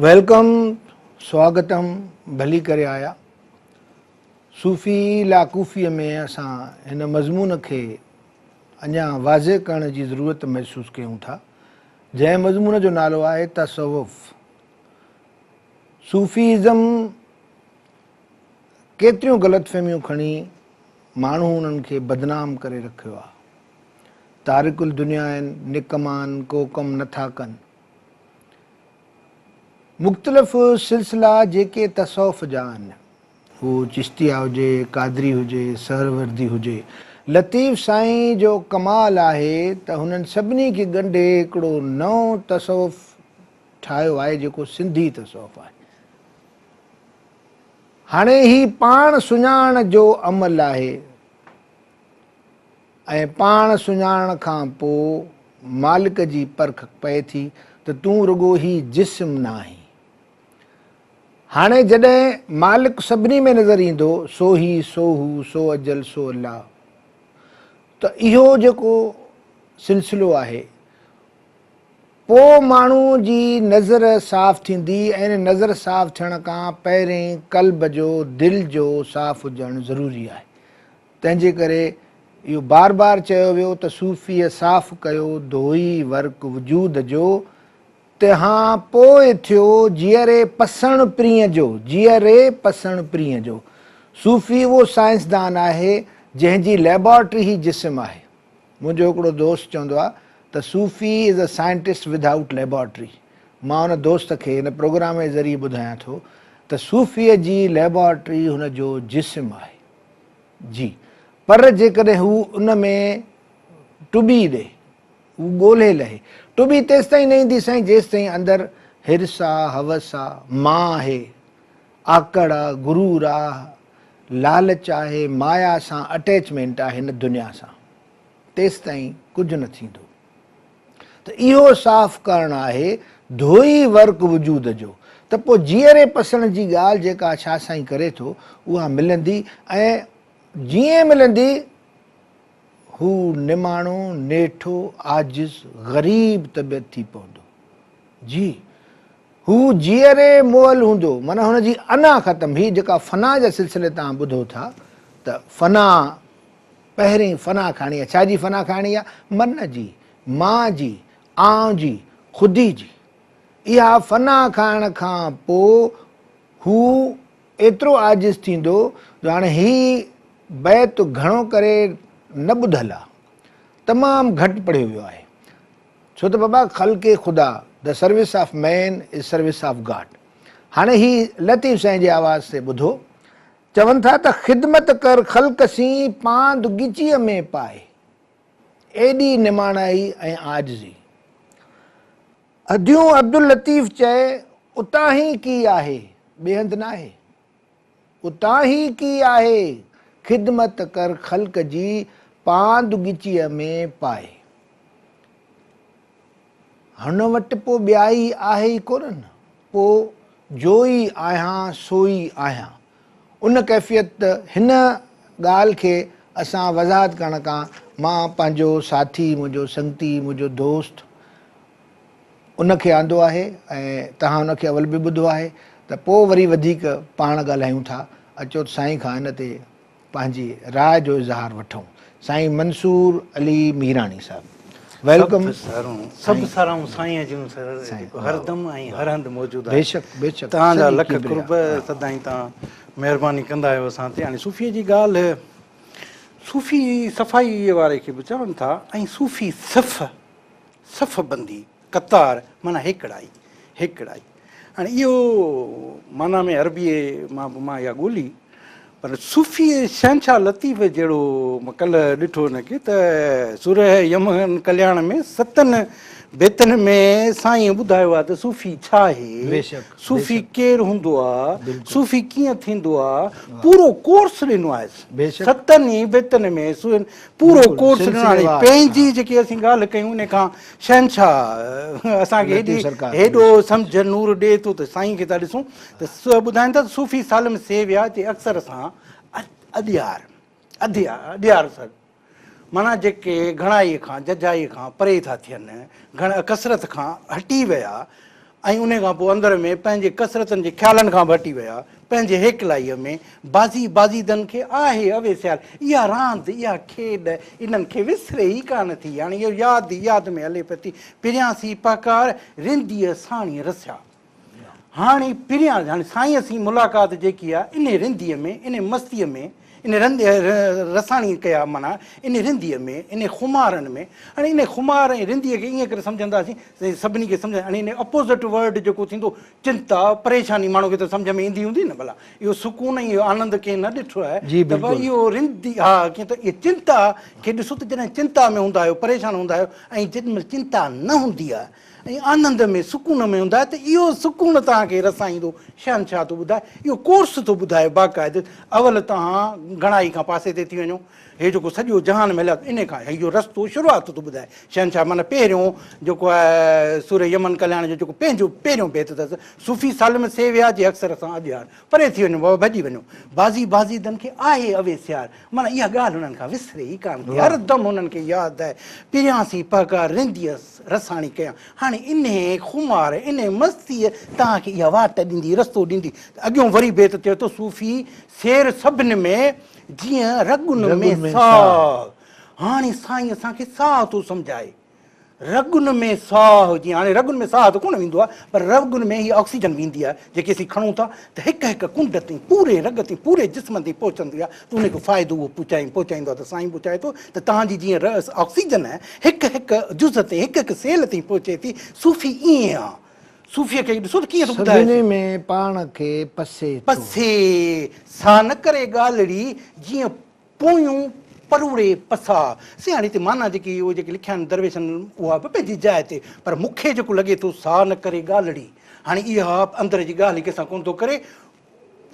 Welcome, سواگتم، ڀلي ڪري آيا. صوفي لا ڪوفيء ۾ اسان هن مضمون کي اڃا واضح ڪرڻ جي ضرورت محسوس ڪيون ٿا، جنهن مضمون جو نالو آهي تصوف. صوفي ازم ڪيتريون غلط فهميون کڻي ماڻهو انهن کي بدنام ڪري رکيو آهي. تارڪ الدنيا آهن، نڪما آهن، ڪو ڪم نٿا ڪن. مختلف سلسلا جيڪي تصوف جا آهن، هو چشتيه هجي، قادري هجي، سهروردي هجي، لطيف سائين جو ڪمال آهي ته هنن سڀني کي ڳنڍي هڪڙو نئون تصوف ٺاهيو آهي جيڪو سنڌي تصوف آهي. هاڻي هي پاڻ سڃاڻڻ جو عمل آهي. ۽ پاڻ سڃاڻڻ کان پوء مالڪ جي پرک پئي ٿي ته تون رڳو هي جسم نه آهين. هاڻي جڏهن مالڪ سڀني ۾ نظر ايندو، سو هي، سو هو، سو اجل، سو الله، ته اهو جيڪو سلسلو آهي، پوء ماڻهو جي نظر صاف ٿيندي ۽ ان نظر صاف ٿيڻ کان پهرين قلب جو، دل جو صاف هجڻ ضروري آهي. تنهن جي ڪري اهو بار بار چيو ويو ته صوفيء صاف ڪيو ڌوئي ورق وجود جو، تنهان پوء ٿيو جيئري پسڻ پرينء جو، جيئري پسڻ پرينء جو. صوفي اهو سائنسدان آهي جنهن جي ليبارٽري هي جسم آهي. منهنجو هڪڙو دوست چوندو آهي ته Sufi is a scientist without laboratory. مان ان دوست کي هن پروگرام جي ذريعي ٻڌايان ٿو ته صوفيء جي ليبارٽري هن جو جسم آهي. جي پر جيڪڏهن هو ان ۾ ٽٻي ڏي، هو ڳولهي لهي، ٽٻي تيستائين نه ايندي سائين جيستائين اندر حرص آ، هوس آ، مان آهي، آڪڙ آ، غرور آ، لالچ آهي، مايا سان اٽيچمينٽ آ هن دنيا سان، تيستائين ڪجهه نه ٿيندو. ته اهو صاف ڪرڻ آهي ڌوئي ورق وجود جو ته پوء جيئري پسڻ جي ڳالهه جيڪا شاهه سائين ڪري ٿو اها ملندي ۽ جيئن ملندي هو نماڻو، نيٺو، عاجز، غريب طبيعت ٿي پوندو. جي هو جيئري مئل هوندو معنيٰ هن جي انا ختم. هي جيڪا فنا جا سلسلي توهان ٻڌو ٿا ته فنا پهرين فنا کائڻي آهي. ڇا جي فنا کائڻي آهي؟ من جي، مان جي، آئون جي، خودي جي. اها فنا کائڻ کان پوء هو ايترو عاجز ٿيندو جو هاڻي هي بيت گهڻو ڪري نه ٻڌل آهي. تمام گهٽ پڙهيو ويو آهي. ڇو ته بابا خلق خدا، The service of man is service of God. هاڻي هي لطيف سائين جي آواز تي ٻڌو. چون ٿا ته خدمت ڪر خلق سين پاند ڳچيء ۾ پائي. ايڏي نماڻائي ۽ عاجزي. اديون عبداللطيف چئي اتاهين ڪي آهي، ٻئي هنڌ ناهي. اتاهين ڪي آهي، خدمت ڪر خلق جي پاند ڳچيء ۾ پائي. هن وٽ پوء ٻيائي آهي ئي ڪونه نه، پوء جو ئي آهيان سو ئي آهيان. ان ڪيفيت هن ڳالهه کي اسان وضاحت ڪرڻ کان مان پنهنجو ساٿي، منهنجو سنگتي، منهنجو دوست ان کي آندو آهي ۽ توهان ان کي اول به ٻڌو آهي ته پوء وري وڌيڪ پاڻ ڳالهايون ٿا. اچو ته سائين کان ان تي پنهنجي راء جو اظهار وٺون. سائين منصور علي ميراڻي صاحب welcome. سڀ ساراهون سائين جون جيڪو هر دم ۽ هر هنڌ موجود آهي. بيشڪ بيشڪ توهان جا لک قرب سدائين توهان مهرباني ڪندا آهيو اسان تي. هاڻي صوفي جي ڳالهه صوفي صفائي واري کي به چون ٿا ۽ صوفي صف صف بندي قطار معنيٰ هيڪڙائي، هيڪڙائي. هاڻي اهو معنيٰ ۾ عربيء مان به مان اها ڳولي، پر صوفي شهنشاهه لطيف جهڙو مان ڪلهه ڏٺو هن کي ته سوره يمن ڪلياڻ ۾ ستن بيتن ۾ سائين ٻڌايو آهي ته صوفي ڇا آهي، صوفي ڪير هوندو آهي، صوفي ڪيئن ٿيندو آهي، پورو ڪورس ڏنو آهيس ستن ئي بيتن ۾ پورو ڪورس ڏنو آهي. پنهنجي جيڪي اسين ڳالهه ڪيون ان کان شهنشاهه اسان کي هيڏي هيڏو سمجهه نور ڏئي ٿو ته سائين کي ٿا ڏسون ته ٻڌائين ٿا ته صوفي سالم سي ويا جي اڪثر سان اڌيار اڌيار سر معنيٰ جيڪي گهڻائي کان ججائي کان پري ٿا ٿين گهڻ ڪثرت کان هٽي ويا ۽ انهي کان پوء اندر ۾ پنهنجي ڪثرتن جي خيالن کان به هٽي ويا، پنهنجي هيڪلائيء ۾، بعضي بازيدن کي آهي اويسيار، اها راند، اها کيڏ انهن کي وسري ئي ڪانه ٿي، هاڻي اهو ياد ئي ياد ۾ هلي پئي ٿي، پريان سين پهڪار، رنديء ساڻيء رسيا. هاڻي پريان، هاڻي سائينء سين ملاقات جيڪي آهي، انهي رنديء ۾، انهي مستيء ۾، انهي رند رساڻي ڪيا معنيٰ انهي رنديء ۾، انهي خمارن ۾، هاڻي انهي خمار ۽ رنديء کي ائين ڪري سمجهنداسين، سڀني کي سمجهه هاڻي انهي اپوزٽ ورڊ جيڪو ٿيندو چنتا، پريشاني ماڻهو کي ته سمجهه ۾ ايندي هوندي نه ڀلا اهو سڪون ۽ اهو آنند ڪنهن نه ڏٺو آهي جي ته بلڪل. اهو رندي ها ڪيئن ته اهي چنتا کي ڏسو ته جڏهن چنتا ۾ هوندا آهيو پريشان هوندا آهيو ۽ جيڏي مهل چنتا نه هوندي آهي ۽ آنند ۾ سڪون ۾ هوندا آهيو ته اهو سڪون توهان کي رسائيندو شهنشاهه ٿو ٻڌائي اهو ڪورس ٿو ٻڌائي باقاعدي اول توهان گهڻائي کان پاسي تي ٿي وڃو هي جيڪو سڄو جهان ۾ هليا انهي کان هي جو رستو شروعات ٿو ٻڌائي شهنشاهه معنيٰ پهريون جيڪو آهي سورة يمن ڪلياڻ جو جيڪو پنهنجو پهريون بيت اٿس صوفي سالم سي ويا جي اڪثر سان اڄ يار پري ٿي وڃو بابا ڀڄي وڃو بعضي بعضي دن کي آهي اويسيار معنيٰ اها ڳالهه انهن کان وسري ئي ڪانه ٿي هر دم انهن کي ياد آهي پريان سين پهڪار رنديء رساڻي ڪيان هاڻي انهي خمار انهي مستيء توهان کي اها واٽ ڏيندي رستو ڏيندي ته اڳيون وري بيت چئي ٿو صوفي سير سڀن ۾ جيئن رڳن ۾ ساهه. هاڻي سائين اسان کي ساهه ٿو سمجهائي. رڳن ۾ ساهه جيئن هاڻي رڳن ۾ ساهه ته ڪونه ويندو آهي پر رڳن ۾ هي آڪسيجن ويندي آهي جيڪي اسين کڻون ٿا ته هڪ هڪ ڪنڊ تائين پوري رڳ تائين پوري جسم تائين پهچندي آهي ته ان کي فائدو اهو پهچائيندو آهي ته سائين پهچائي ٿو ته توهان جي جيئن آڪسيجن هڪ هڪ جز تائين هڪ هڪ سيل تائين پهچي ٿي صوفي ائين آهي. صوفيء کي ڏسو ته ڪيئن ٿو ٻڌائي. سڀني ۾ پاڻ کي پسي ٿو. پسي، سا نه ڪري ڳالهڙي، جيئن پويون پروڙي پساء. سي هاڻي هتي معنيٰ جيڪي اهي جيڪي لکيا آهن درويشن اها به پنهنجي جاء تي، پر مون کي جيڪو لڳي ٿو سا نه ڪري ڳالهڙي. هاڻي اها اندر جي ڳالهه ڪنهن سان ڪونه ٿو ڪري.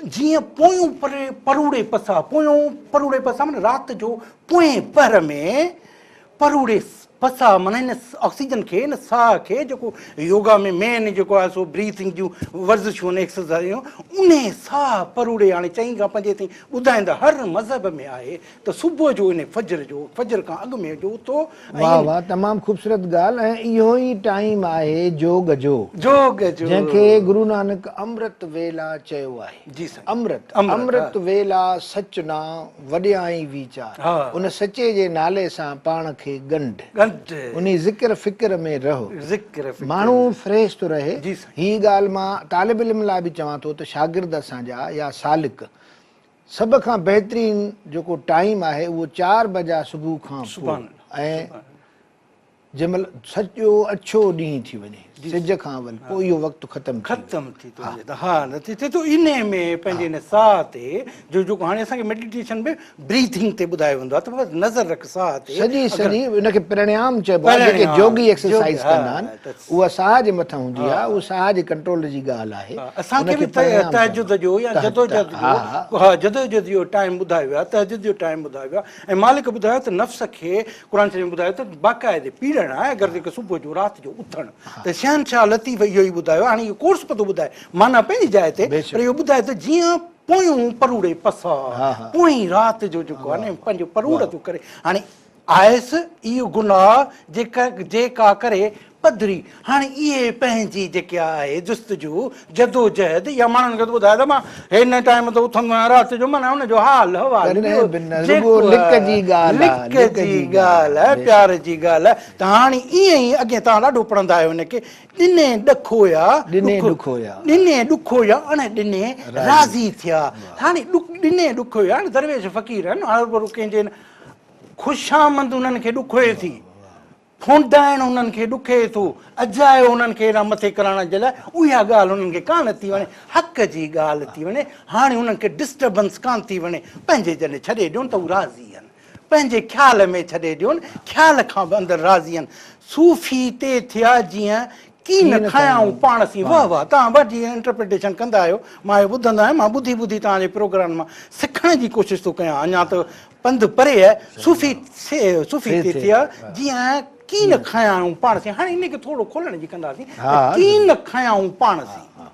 جيئن پويون پروڙي پساء، پويون پروڙي پساء معنيٰ رات جو پوئين پهر ۾ پروڙي پساهه معنيٰ هن آڪسيجن کي هن ساهه کي جيڪو يوگا ۾ مين جيڪو آهي سو بريٿنگ جون ورزشون آهن ايڪسرسائيزون انهي ساهه پروڙي هاڻي چئين کان پنجين تائين ٻڌائيندا هر مذهب ۾ آهي ته صبح جو انهي فجر جو فجر کان اڳ ۾ جو اٿو ۽ واه واه تمام خوبصورت ڳالهه ۽ اهو ئي ٽائيم آهي جوڳ جو جوڳ جو جنهن کي گرو نانڪ امرت ويلا چيو آهي. جي سائين. امرت، امرت ويلا سچ نانء، وڏيائين ويچار. ان سچي جي نالي سان پاڻ کي ڳنڍ. ڳنڍ. انهي ذڪر فڪر ۾ رهه. ذڪر فڪر. ماڻهو فريش ٿو رهي. جي سائين. هي ڳالهه مان طالب علم لاء به چوان ٿو ته شاگرد اسان جا يا سالڪ سڀ کان بهترين جيڪو ٽائيم آهي اهو چار بجا صبح کان پوء سبحان الله. ۽ جنهن مهل سڄو اڇو ڏينهن ٿي وڃي، سج کان اول، پوء اهو وقت ختم ٿي وڃي. ختم ٿي ٿو وڃي ته ها نه ٿي ٿو انهي ۾ پنهنجي ان ساهه تي جو جيڪو هاڻي اسان کي ميڊيٽيشن به بريٿنگ تي ٻڌايو ويندو آهي ته بس نظر رک ساهه تي. سڄي سڄي ان کي پرڻيام چئبو آهي جيڪي جوڳي ايڪسرسائيز ڪندا آهن اها ساهه جي مٿان هوندي آهي اهو ساهه جي ڪنٽرول جي ڳالهه آهي. اسان کي به تهجد جو يا جدوجهد جو ها جدوجهد جو ٽائيم ٻڌايو ويو آهي تهجد جو ٽائيم ٻڌايو ويو آهي ۽ مالڪ ٻڌايو ته نفس کي قرآن شريف ۾ ٻڌايو ته باقاعدي پيڙڻ آهي اگر جيڪو صبح جو رات جو اٿڻ ته شهنشاهه لطيف اهو ئي ٻڌايو هاڻي اهو ڪورس پتو ٻڌائي معنيٰ پنهنجي جاء تي پر اهو ٻڌائي ته جيئن پويون پروڙي پساهه پوئين رات جو جيڪو آهي نه پنهنجو پروڙ ٿو ڪري هاڻي آيس اهو گناهه جيڪا ڪري پڌري هاڻي اهي پنهنجي جيڪا آهي جستجو جدوجهد يا ماڻهن کي ته ٻڌايو ته مان هن ٽائيم تي اٿندو آهيان رات جو معنيٰ ان جو حال احوال ڪڏهن به نه رڳو لڪ جي ڳالهه آهي لڪ جي ڳالهه آهي پيار جي ڳالهه آهي ته هاڻي ائين ئي اڳي توهان ڏاڍو پڙهندا آهيو هن کي ڏني ڏکويا ڏني ڏکويا ڏني ڏکويا اڻ ڏني راضي ٿيا هاڻي ڏني ڏکويا هاڻي درويش فقير آهن هروڀرو ڪنهن جي خوشامند انهن کي ڏکوئي ٿي ڦونڊائڻ انهن کي ڏکي ٿو، اجايو انهن کي ايڏا مٿي ڪرائڻ جي لاء اها ڳالهه انهن کي ڪانه ٿي وڻي، حق جي ڳالهه ٿي وڻي، هاڻي انهن کي ڊسٽربنس ڪانه ٿي وڻي، پنهنجي جڏهن ڇڏي ڏيون ته هو راضي آهن، پنهنجي خيال ۾ ڇڏي ڏيون، خيال کان به اندر راضي آهن، صوفي تي ٿيا جيئن ڪين کايائون پاڻ سين، واه واه توهان به جيئن انٽرپريٽيشن ڪندا آهيو، مان اهو ٻڌندو آهيان، مان ٻڌي ٻڌي توهان جي پروگرام مان سکڻ جي ڪوشش ٿو ڪيان، اڃا ته پنڌ پري صوفي صوفي تي ٿيا جيئن ڪين کايائون پاڻ سين. هاڻي ان کي ٿورو کولڻ جي ڪنداسين ته ڪين کايائون پاڻ سين.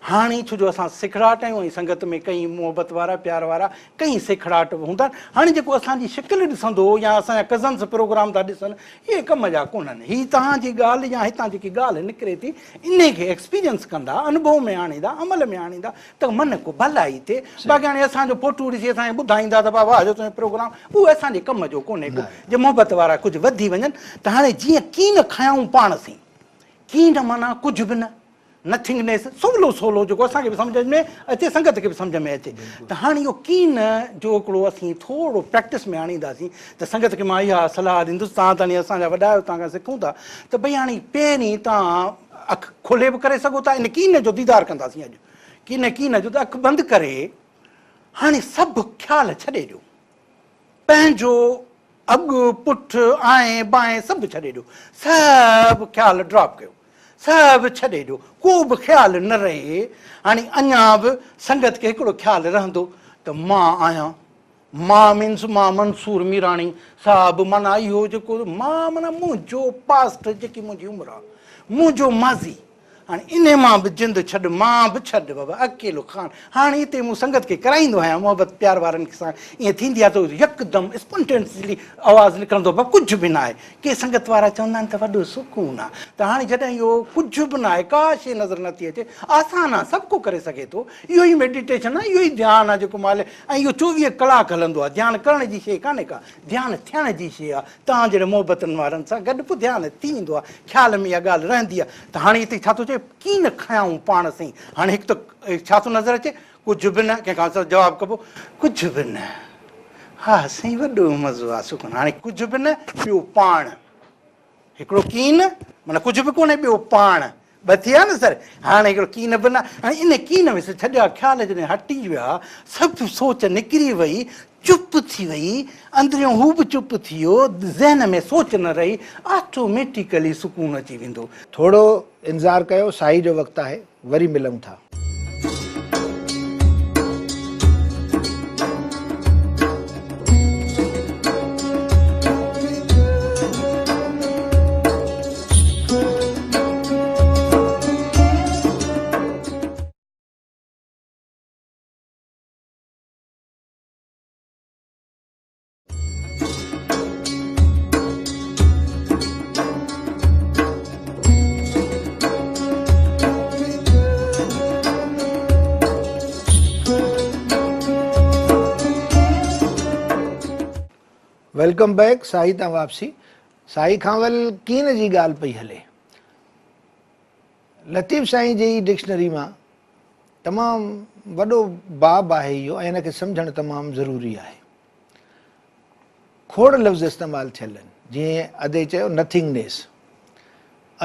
هاڻي ڇو جو اسان سيکڙاٽ آهيون ۽ سنگت ۾ ڪئين محبت وارا پيار وارا ڪئين سيکڙاٽ به هوندا آهن. هاڻي جيڪو اسان جي شڪل ڏسندو يا اسان جا ڪزنس پروگرام ٿا ڏسن اهي ڪم جا ڪونهن. هي توهان جي ڳالهه يا هتان جيڪي ڳالهه نڪري ٿي انهي کي ايڪسپيرينس ڪندا، انڀو ۾ آڻيندا، عمل ۾ آڻيندا ته من ڪو ڀلائي ٿئي. باقي هاڻي اسان جو فوٽو ڏسي اسان کي ٻڌائيندا ته بابا واهه جو تنهنجو پروگرام اهو اسان جي ڪم جو ڪونهي ڪو. جي محبت وارا ڪجهه وڌي وڃن ته هاڻي جيئن ڪين کنيائون پاڻ سين. ڪين معنيٰ ڪجهه به نه، Nothingness، سولو سولو جيڪو اسان کي به سمجهه ۾ اچي سنگت کي به سمجهه ۾ اچي ته هاڻي اهو ڪين جو هڪڙو اسين ٿورو پريڪٽس ۾ آڻينداسين ته سنگت کي مان اها صلاح ڏيندس توهان ته هاڻي اسان جا وڏا آهيو توهان کان سکون ٿا ته ڀئي هاڻي پهرين توهان اک کولي به ڪري سگهو ٿا ان ڪين جو ديدار ڪنداسين اڄ ڪين ڪين جو ته اک بند ڪري هاڻي سڀ خيال ڇڏي ڏيو پنهنجو اڳ پٺ آئين بائين سڀ ڇڏي ڏيو سڀ خيال ڊراپ ڪيو سڀ ڇڏي ڏيو ڪو به خيال نه رهي هاڻي اڃا به سنگت کي هڪڙو خيال رهندو ته مان آهيان مان مينس مان منصور ميراڻي صاحب معنيٰ اهو جيڪو مان معنيٰ منهنجو پاسٽ جيڪي منهنجي عمر آ منهنجو ماضي هاڻي انهي مان به جند ڇڏ مان به ڇڏ بابا اڪيلو خان هاڻي هتي مون سنگت کي ڪرائيندو آهيان محبت پيار وارن سان ائين ٿيندي آ ته يڪدم اسپونٽينسلي آواز نڪرندو بابا ڪجهه به ناهي ڪي سنگت وارا چوندا آهن ته وڏو سڪون آ ته هاڻي جڏهن اهو ڪجهه به ناهي ڪا شيء نظر نٿي اچي آسان آ سڀ ڪو ڪري سگهي ٿو اهو ئي ميڊيٽيشن آ اهو ئي ڌيان آ جيڪو مال ۽ اهو 24 ڪلاڪ هلندو آ ڌيان ڪرڻ جي شيء ڪانهي ڪا ڌيان ٿيڻ جي شيء آ توهان جهڙي محبتن وارن سان گڏ پوء ڌيان ٿي ويندو آ خيال ۾ اها ڳالهه رهندي آ ته هاڻي هتي ڇا ٿو چئي ڪين کنيائون پاڻ سين هاڻي هڪ ته ڇا ٿو نظر اچي ڪجهه به نه ڪنهن کان جواب ڪبو ڪجهه به نه ها سائين وڏو مزو آ سڪون هاڻي ڪجهه به نه ٻيو پاڻ هڪڙو ڪين معنيٰ ڪجهه به ڪونهي ٻيو پاڻ ٻه ٿي ويا نه سر هاڻي هڪڙو ڪين به نه هاڻي ان ڪين ۾ ڇڏيا خيال جڏهن هٽي ويا سڀ سوچ نڪري وئي چپ ٿي وئي اندريون هو به چپ ٿي ويو ذهن ۾ سوچ نه رهي آٽوميٽيڪلي سڪون اچي ويندو. ٿورو انتظار ڪيو ساهي جو وقت آهي وري ملون ٿا. Welcome back ساهي تان واپسي ساهي کان ول ڪين جي ڳالهه پئي هلي لطيف سائين جي ئي ڊڪشنري مان تمام وڏو باب آهي اهو ۽ ان کي سمجهڻ تمام ضروري آهي. کوڙ لفظ استعمال ٿيل آهن جيئن ادي چيو نٿنگنيس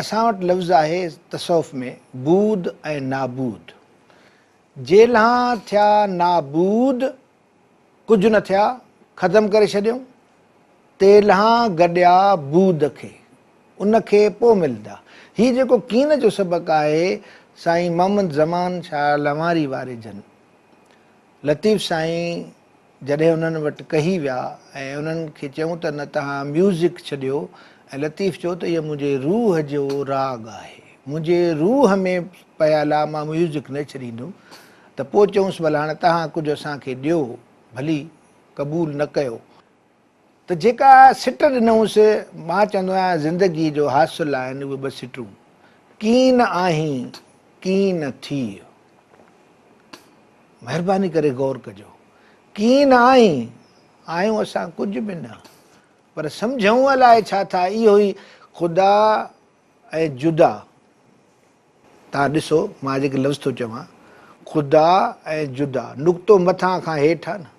اسان وٽ لفظ آهي تصوف ۾ بود ۽ نابود جيلهان ٿيا نابود ڪجهه نه ٿيا، ختم ڪري ڇڏيئون. تيلهان گڏيا بود کي، ان کي پوء ملندا. هي جيڪو ڪين جو سبق آهي، سائين محمد زمان شاهه لنواري واري جن، لطيف سائين جڏهن انهن وٽ ڪهي ويا ۽ انهن کي چيائون ته نه توهان ميوزڪ ڇڏيو ۽ لطيف چيو ته اهو منهنجي روح جو راڳ آهي، منهنجي روح ۾ پيل آ، مان ميوزڪ نه ڇڏيندم. ته پوء چئونس ڀلا هاڻي توهان ڪجهه اسان کي ڏيو، ڀلي قبول نه ڪيو. ته جيڪا سٽ ڏنئونس، مان چوندو آهيان زندگيء جو حاصل آهن اهي ٻه سٽون، ڪين آهين ڪين ٿيء. مهرباني ڪري غور ڪجو. ڪين آهين، آهيون اسان ڪجهه به نه، پر سمجهون الائي ڇا ٿا، اهو ئي خدا ۽ جدا. توهان ڏسو مان جيڪي لفظ ٿو چوان خدا ۽ جدا نقطو مٿان کان هيٺ آ نه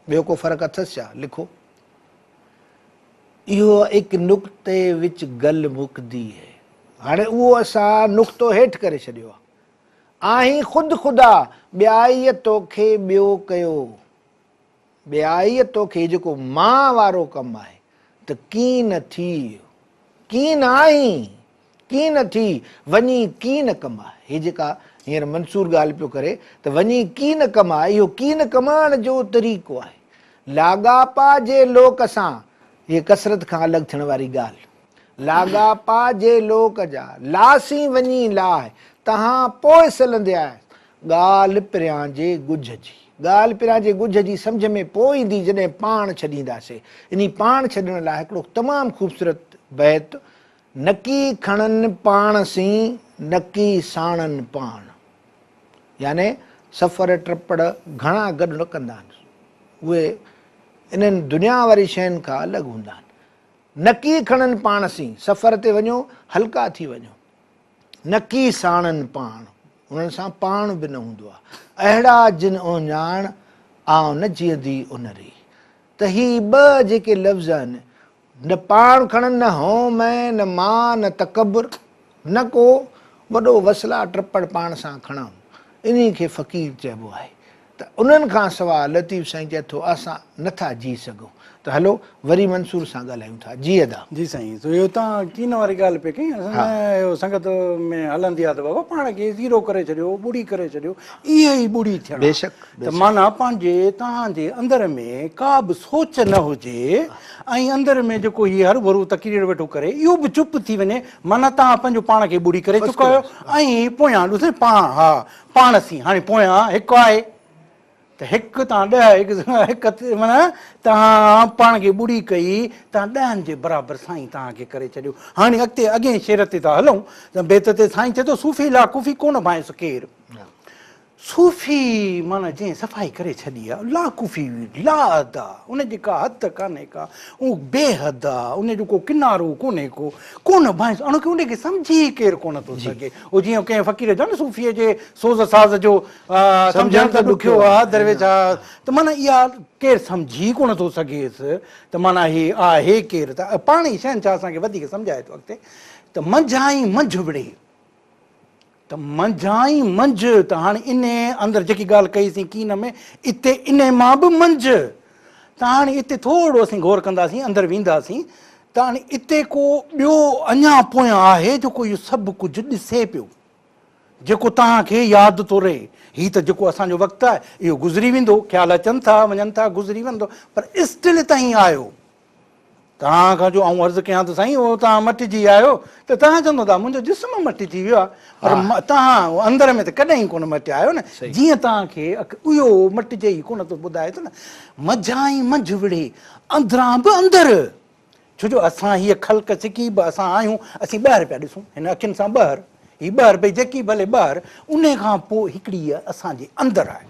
ٻيو ڪو فرق اٿس ڇا لکو اهو هڪ نقطي وچ گل مڪدي هي هاڻي اهو اسان نقطو هيٺ ڪري ڇڏيو آ آهين خود خدا ٻيائيء توکي ٻيو ڪيو ٻيائيء توکي هي جيڪو مان وارو ڪم آهي ته ڪين ٿي، ڪين آهين، ڪين ٿي، وڃي ڪين ڪماء. هي جيڪا هينئر منصور ڳالهه پيو ڪري ته وڃي ڪين ڪماء، اهو ڪين ڪمائڻ جو طريقو آهي. لاڳاپا جي لوڪ سان، هيء ڪثرت کان الڳ ٿيڻ واري ڳالهه. لاڳاپا جي لوڪ جا، لاسين وڃي لاهه، تهان پوء سلندي آء. ڳالهه پريان جي ڳجهه جي. ڳالهه پريان جي ڳجهه جي سمجهه ۾ پوء ايندي جڏهن پاڻ ڇڏينداسين. انهي پاڻ ڇڏڻ لاء هڪڙو تمام خوبصورت بيت، نڪي کڻن پاڻ سين، نڪي ساڻن پاڻ. يعني سفر ٽپڙ گهڻا گڏ نه ڪندا آهن. اهي انهن دنيا واري شين کان الڳ هوندا آهن. نڪي کڻن پاڻ سين، سفر تي وڃو هلڪا ٿي وڃو. نڪي ساڻن پاڻ، انهن سان پاڻ به نه هوندو آهي. اهڙا جن اهڃاڻ، آئون نه جيئندي ان ري. ته هي ٻه جيڪي لفظ آهن، نه پاڻ کڻن، نه هؤمئه، نه مان، نه تڪبر، نه ڪو وڏو وسلا ٽپڙ پاڻ سان کڻان. انهي کي فقير چئبو آهي. ته انهن کان سواء لطيف سائين چئي ٿو اسان نه ٿا جي سگهون. ته هلو وري منصور سان ڳالهايون ٿا. جي ادا. جي سائين سو اهو تان ڪين واري ڳالهه پئي ڪئي اصل ۾ اهو سنگت ۾ هلندي آ ته بابا پاڻ کي زيرو ڪري ڇڏيو ٻڙي ڪري ڇڏيو اهي ئي ٻڙي ٿيڻ آ بيشڪ ته معنيٰ پنهنجي تان جي اندر ۾ ڪا به سوچ نه هجي ۽ اندر ۾ جيڪو هي هروڀرو تقرير ويٺو ڪري اهو به چپ ٿي وڃي معنيٰ تان پنهنجو پاڻ کي ٻڙي ڪري چڪا آهيو ۽ پويان ڏس پاڻ ها پاڻ سين هاڻي پويان هڪ آهي ته هڪ تان ڏهه هڪ هڪ معنيٰ توهان پاڻ کي ٻڙي ڪئي تان ڏهن جي برابر سائين توهان کي ڪري ڇڏيو. هاڻي اڳتي اڳئين شعر تي ٿا هلون ته بيت تي سائين چئي ٿو صوفي لا ڪوفي ڪونه ڀانئيس ڪير. صوفي معنيٰ جنهن صفائي ڪري ڇڏي آ، لا ڪوفي لا حد آ، ان جي ڪا حد ڪانهي ڪا، اهو بي حد آ، ان جو ڪو ڪنارو ڪونهي ڪو، ڪونه ڀانئيس ان کي ان کي سمجهي ئي ڪير ڪونه ٿو سگهي. اهو جيئن ڪنهن فقير جو آ نه صوفيء جي سوز ساز جو سمجهڻ ته ڏکيو آ درويش آ ته معنيٰ اها ڪير سمجهي ئي ڪونه ٿو سگهيس ته معنيٰ هي آهي ڪير ته پاڻ ئي شهنشاهه اسان کي وڌيڪ سمجهائي ٿو اڳتي ته منجهان ئي منجهه وڙهي ته منجهان ئي منجهه ته هاڻي انهي اندر جيڪي ڳالهه ڪئي سين ڪين ۾ اتي انهي مان به منجهه ته هاڻي اتي ٿورو اسين غور ڪنداسين اندر وينداسين ته هاڻي اتي ڪو ٻيو اڃا پويان آهي جيڪو اهو سڀ ڪجهه ڏسي پيو جيڪو توهان کي ياد ٿو رهي. هي ته جيڪو اسان جو وقت آهي اهو گذري ويندو، خيال اچن ٿا وڃن ٿا گذري ويندو پر اسٽل تائين آهيو. توهان کان جو آئون عرض ڪيان ته سائين اهو توهان مٽجي ويا آهيو ته توهان چوندو ته منهنجو جسم مٽجي ويو آهي پر توهان اندر ۾ ته ڪڏهن ئي ڪونه مٽيا آهيو نه. جيئن توهان کي اهو مٽجي ئي ڪونه ٿو ٻڌائي ٿو نه منجهان ئي منجهه وڙهي اندران به اندر. ڇو جو اسان هيء خلق جيڪي به اسان آهيون، اسين ٻاهر پيا ڏسون، هن اکين سان ٻاهر، هي ٻاهر ڀئي جيڪي ڀلي ٻاهر، انهي کان پوء هڪڙي اسان جي اندر آهي.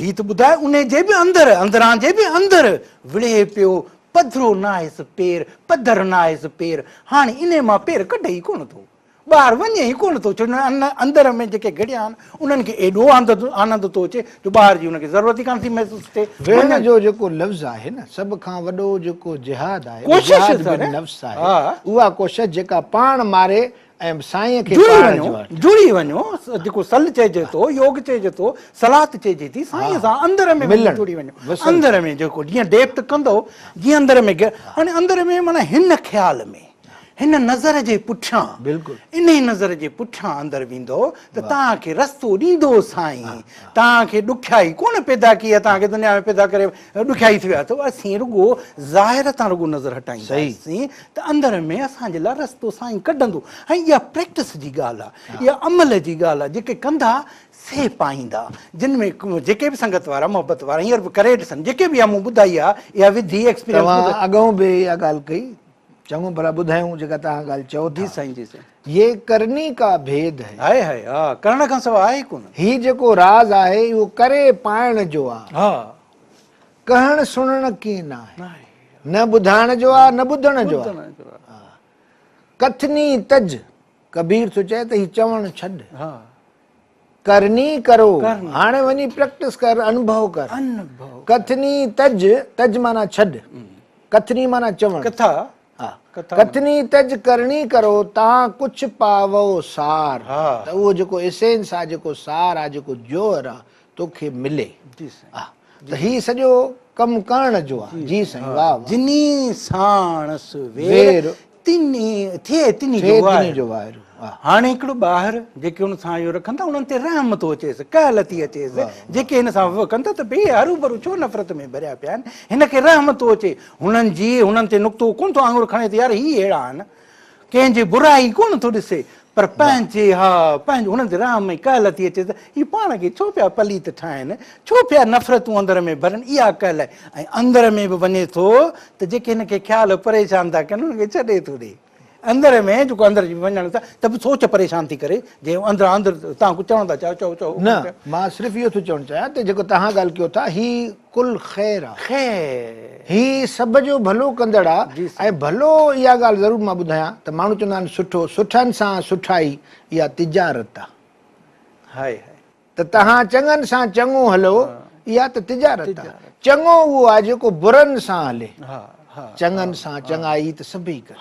هي ته ٻڌاء انهي جي به اندر، اندران جي به اندر وڙهي پيو، پڌرو ناهيس پير، پڌر ناهيس پير، هاڻي انهي مان پير ڪڍي ئي ڪونه ٿو. ٻاهر وڃي ئي ڪونه ٿو، ڇو جو ان اندر ۾ جيڪي گهڙيا آهن، انهن کي ايڏو آنند ٿو اچي جو ٻاهر جي ان کي ضرورت ئي ڪانه ٿي محسوس ٿئي. ويهڻ جو جيڪو لفظ آهي نه، سڀ کان وڏو جيڪو جهاد آهي، اهو جهاد بالنفس آهي. اها ڪوشش جيڪا پاڻ ماري ۽ سائينء کي پاڻ جو آهي. جڙي وڃو، جيڪو سل چئجي ٿو، يوگ چئجي ٿو، صلات چئجي ٿي، سائينء سان اندر ۾ وڃي جڙي وڃو. اندر ۾ جيڪو جيئن ڊيپٿ ڪندو، جيئن اندر ۾ هاڻي اندر ۾ معنيٰ هن خيال ۾. هن نظر جي پٺيان، انهي نظر جي پٺيان اندر ويندؤ ته توهان کي رستو ڏيندو سائين، توهان کي ڏکيائي ڪونه پيدا ڪئي آهي، توهان کي دنيا ۾ پيدا ڪري ڏکيائي ٿي وئي آهي ته اسين رڳو ظاهر تان رڳو نظر هٽائينداسين ته اندر ۾ اسان جي لاء رستو سائين ڪڍندو. ۽ اها پريڪٽس جي ڳالهه آهي، اها عمل جي ڳالهه آهي، جيڪي ڪندا سي پائيندا، جن ۾ جيڪي به سنگت وارا محبت وارا هينئر به ڪري ڏسن، جيڪي به اها مون ٻڌائي آهي اها وڌي ايڪسپيرينس توهان اڳئون به اها ڳالهه ڪئي چڱو ڀلا ٻڌايون جيڪا توهان ڳالهه چئو ٿا. جي سائين جي سائين. يي ڪرني ڪا ڀيد هي. هائي هائي ها ڪرڻ کان سواء آهي ئي ڪونه. هي جيڪو راز آهي اهو ڪري پائڻ جو آ. ها. ڪهڻ سڻڻ ڪين ناهي. نه ٻڌائڻ جو آ نه ٻڌڻ جو آ. ڪٿني تج ڪبير ٿو چئي ته هي چوڻ ڇڏ. ها. ڪرني ڪرو هاڻي وڃي پريڪٽس ڪر انڀو ڪر. ڪٿني تج، تج معنيٰ ڇڏ، ڪٿني معنيٰ چوڻ. ڪٿا، ها. ڪٿني تج ڪرڻي ڪرو تان ڪڇ پاوو سار. ته اهو جيڪو اسينس آ، جيڪو سار آ، جيڪو جوهر آ، توکي ملي. جي سائين. ها. ته هي سڄو ڪم ڪرڻ جو آ. جي سائين واهه واهه. جني ساڻس وير تني ٿئي تني جو واهر. هاڻي هڪڙو ٻاهر جيڪي ان سان اهو رکن ٿا انهن تي رحم ٿو اچيس، ڪهل ٿي اچيس، جيڪي هن سان ڪن ٿا ته ڀئي هي هروڀرو ڇو نفرت ۾ ڀريا پيا آهن، هن کي رحم ٿو اچي، هنن جي هنن تي نقطو ڪونه ٿو آڱر کڻي ته يار هي اهڙا آهن، ڪنهن جي برائي ڪونه ٿو ڏسي، پر پنهنجي ها پنهنجو هنن تي رحم ۽ ڪهل ٿي اچي ته هي پاڻ کي ڇو پيا پليت ٺاهن، ڇو پيا نفرتون اندر ۾ ڀرن، اها ڪهل آهي ۽ اندر ۾ به وڃي ٿو ته جيڪي هن کي خيال پريشان ٿا ڪن انهن کي ڇڏي ٿو ڏي. اندر ۾ جيڪو اندر جي وڃڻ سان ته به سوچ پريشان ٿي ڪري جي اندران اندر توهان ڪجهه چوڻ ٿا چاهيو چئو چئو نه مان صرف اهو ٿو چوڻ چاهيان ته جيڪو توهان ڳالهه ڪيو ٿا هي ڪل خير آ خير هي سڀ جو ڀلو ڪندڙ آ ۽ ڀلو اها ڳالهه ضرور مان ٻڌايان ته ماڻهو چوندا آهن سٺو سٺن سان سٺائي اها تجارت آ هائي هائي ته توهان چڱن سان چڱو هلو، اها ته تجارت آهي. چڱو اهو آهي جيڪو برن سان هلي. چڱن سان چڱائي ته سڀئي ڪن.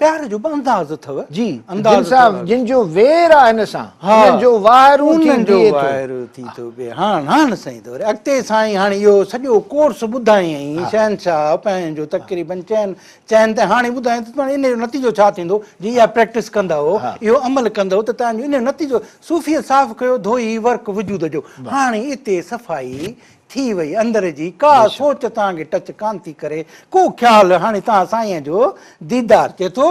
پيار جو به انداز اٿو. جي، جن سان جن جو وير آهي هن سان، انهن جو واهرو ٿي بيهي ٿو. واهرو ٿي ٿو بيهي. هاڻ هاڻ سائين ته وري اڳتي سائين هاڻي اهو سڄو ڪورس ٻڌايائين شهنشاهه پنهنجو تقريبن چئن چين ته هاڻي ٻڌايو ته ان جو نتيجو ڇا ٿيندو جي اها پريڪٽس ڪندؤ اهو عمل ڪندؤ ته توهان جو ان جو نتيجو صوفيء صاف ڪيو ڌوئي ورق وجود جو هاڻي اتي صفائي ٿي وئي اندر جي ڪا سوچ توهان کي ٽچ ڪانه ٿي ڪري ڪو خيال هاڻي توهان سائينء جو ديدار چئي ٿو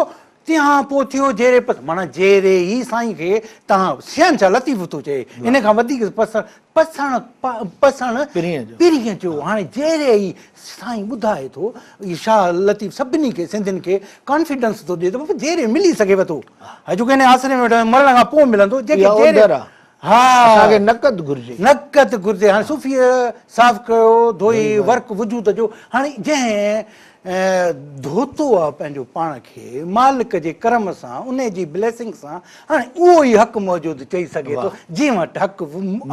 تنهان پوء ٿيو جيري پس معنيٰ جيري ئي سائين کي توهان شهنشاهه لطيف ٿو چئي ان کان وڌيڪ پسڻ پسڻ پسڻ پرينء جو هاڻي جيري ئي سائين ٻڌائي ٿو شاهه لطيف سڀني کي سنڌين کي ڪانفيڊنس ٿو ڏئي ته بابا جيري ملي سگهيو ٿو هجو ڪنهن آسري ۾ ويٺو مرڻ کان پوء ملندو جيڪي جيري ها اسان کي نقد گهرجي. نقد گهرجي. هاڻي صوفيء صاف ڪيو ڌوئي ورق وجود جو. هاڻي جنهن ڌوتو آ پنهنجو پاڻ کي مالڪ جي ڪرم سان انهي جي بليسنگ سان هاڻي اهو ئي حق موجود چئي سگهي ٿو جنهن وٽ حق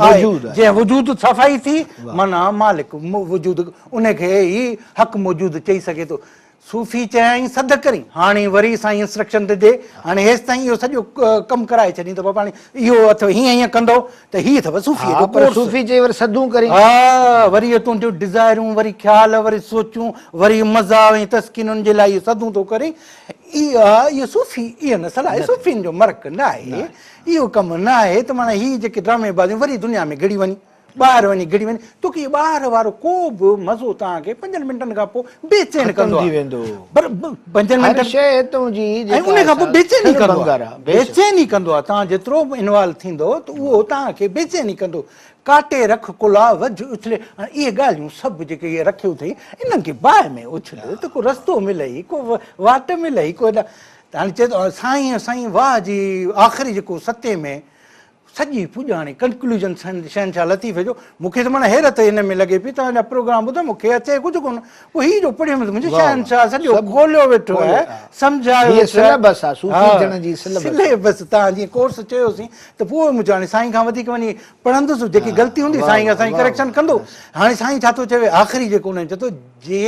آهي جنهن وجود صفائي ٿي معنيٰ مالڪ وجود انهي کي ئي حق موجود چئي سگهي ٿو. صوفي چيائين سڌ ڪرين، هاڻي وري سائين انسٽرڪشن ٿي ڏي، هاڻي هيستائين اهو سڄو ڪم ڪرائي ڇڏين ته بابا هاڻي اهو اٿو هيئن هيئن ڪندؤ ته هي اٿو صوفيء جو ڪورس. صوفي چئي وري سڌون ڪرين. ها وري اهو تنهنجون ڊزائرون، وري خيال، وري سوچون، وري مزا ۽ تسڪينن جي لاء اهو سڌون ٿو ڪرين. اها اهو صوفي اها نه صلاح صوفين جو مرڪ نه آهي، اهو ڪم نه آهي ته معنيٰ هي جيڪي ڊرامي بازيون وري دنيا ۾ گهڙي وڃي. ٻاهر وڃي گهڙي وڃي توکي اهو ٻاهر وارو ڪو به مزو توهان کي پنجن منٽن کان پوء بي چين ڪندو ٿي ويندو پر پنجن منٽن هر شيء هتون جي ۽ ان کان پوء بي چيني ڪندو آهي بي چيني ڪندو آهي توهان جيترو به انوالو ٿيندو ته اهو توهان کي بي چيني ڪندو ڪاٽي رک ڪلا وجهه اڇلي هاڻي اهي ڳالهيون سڀ جيڪي اهي رکيون اٿئي انهن کي باهه ۾ اڇل ته ڪو رستو ملئي ڪو واٽ ملئي ڪو ته هاڻي چئي ٿو سائين سائين واهه جي آخري جيڪو ستين ۾ سڄي پڄاڻي، Conclusion، شهنشاهه لطيف جو، مون کي ته معنيٰ حيرت ان ۾ لڳي پئي، توهان جا پروگرام ٻڌا مون کي اچي ڪجهه ڪونه، پوء هي جو پڙهيم ته منهنجو شهنشاهه سڄو کوليو ويٺو آهي، سمجهايو ويٺو آهي. سليبس آهي، صوفي ٿيڻ جي سليبس. سليبس، توهان جيئن ڪورس چيوسين ته پوء مون چيو هاڻي سائين کان وڌيڪ وڃي پڙهندس، جيڪي غلطي هوندي سائين کان سائين ڪريڪشن ڪندو. هاڻي سائين ڇا ٿو چوي، آخري جيڪو انهن چئي ٿو، جي.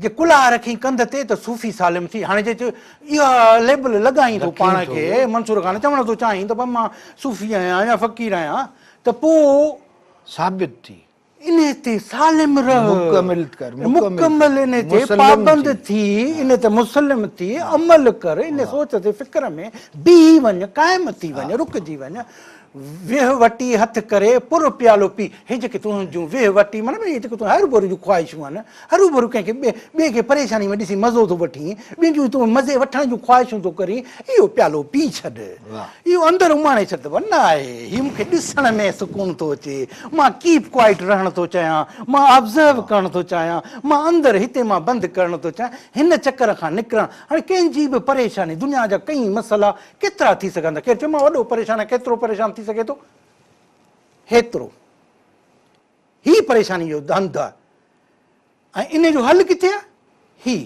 جي ڪلاهه رکين ڪنڌ تي ته صوفي سالم ٿي. هاڻي جي اها ليبل لڳائين ٿو پاڻ کي منصور خان چوڻ ٿو چاهين ته مان صوفي آهيان يا فقير آهيان ته پوء ثابت ٿي. انهي تي سالم رهه. مڪمل ڪر. مڪمل انهي تي پابند ٿي انهي تي مسلم ٿي عمل ڪر انهي سوچ تي فڪر ۾ بيهي وڃ قائم ٿي وڃ رڪجي وڃ. ويهه وٽي هٿ ڪري پر پيالو پي. هي جيڪي تنهنجون ويهه وٽي معنيٰ هي جيڪي تنهنجون هروڀرو جون خواهشون آهن، هروڀرو ڪنهن کي ٻئي کي پريشاني ۾ ڏسي مزو ٿو وٺين، ٻين جون تون مزي وٺڻ جون خواهشون ٿو ڪرين، اهو پيالو پي ڇڏ. اهو اندر اماڻي ڇڏ ته بابا نه آهي، هي مون کي ڏسڻ ۾ سڪون ٿو اچي، مان ڪيپ ڪوائيٽ رهڻ ٿو چاهيان، مان آبزرو ڪرڻ ٿو چاهيان، مان اندر هتي مان بند ڪرڻ ٿو چاهيان، هن چڪر کان نڪرڻ. هاڻي ڪنهن جي به پريشاني، دنيا جا ڪئين مسئلا، ڪيترا ٿي سگهن ٿا؟ ڪير چئي مان وڏو پريشان آهيان، ڪيترو پريشان ٿي سگهي ٿو؟ هيترو. هي پريشاني جو ڌنڌ آهي ۽ ان جو حل ڪٿي آهي؟ هي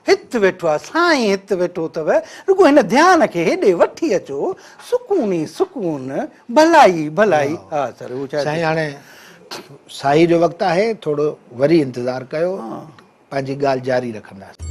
هت ويٺو آهي، سائين هت ويٺو اٿو، رڳو هن ڌيان کي هيڏي وٺي اچو، سڪون ئي سڪون، ڀلائي ئي ڀلائي. ها سر، هو شايد سائين هاڻي ساهي جو وقت آهي، ٿورو وري انتظار ڪيو. پنهنجي ڳالهه جاري رکنداسين.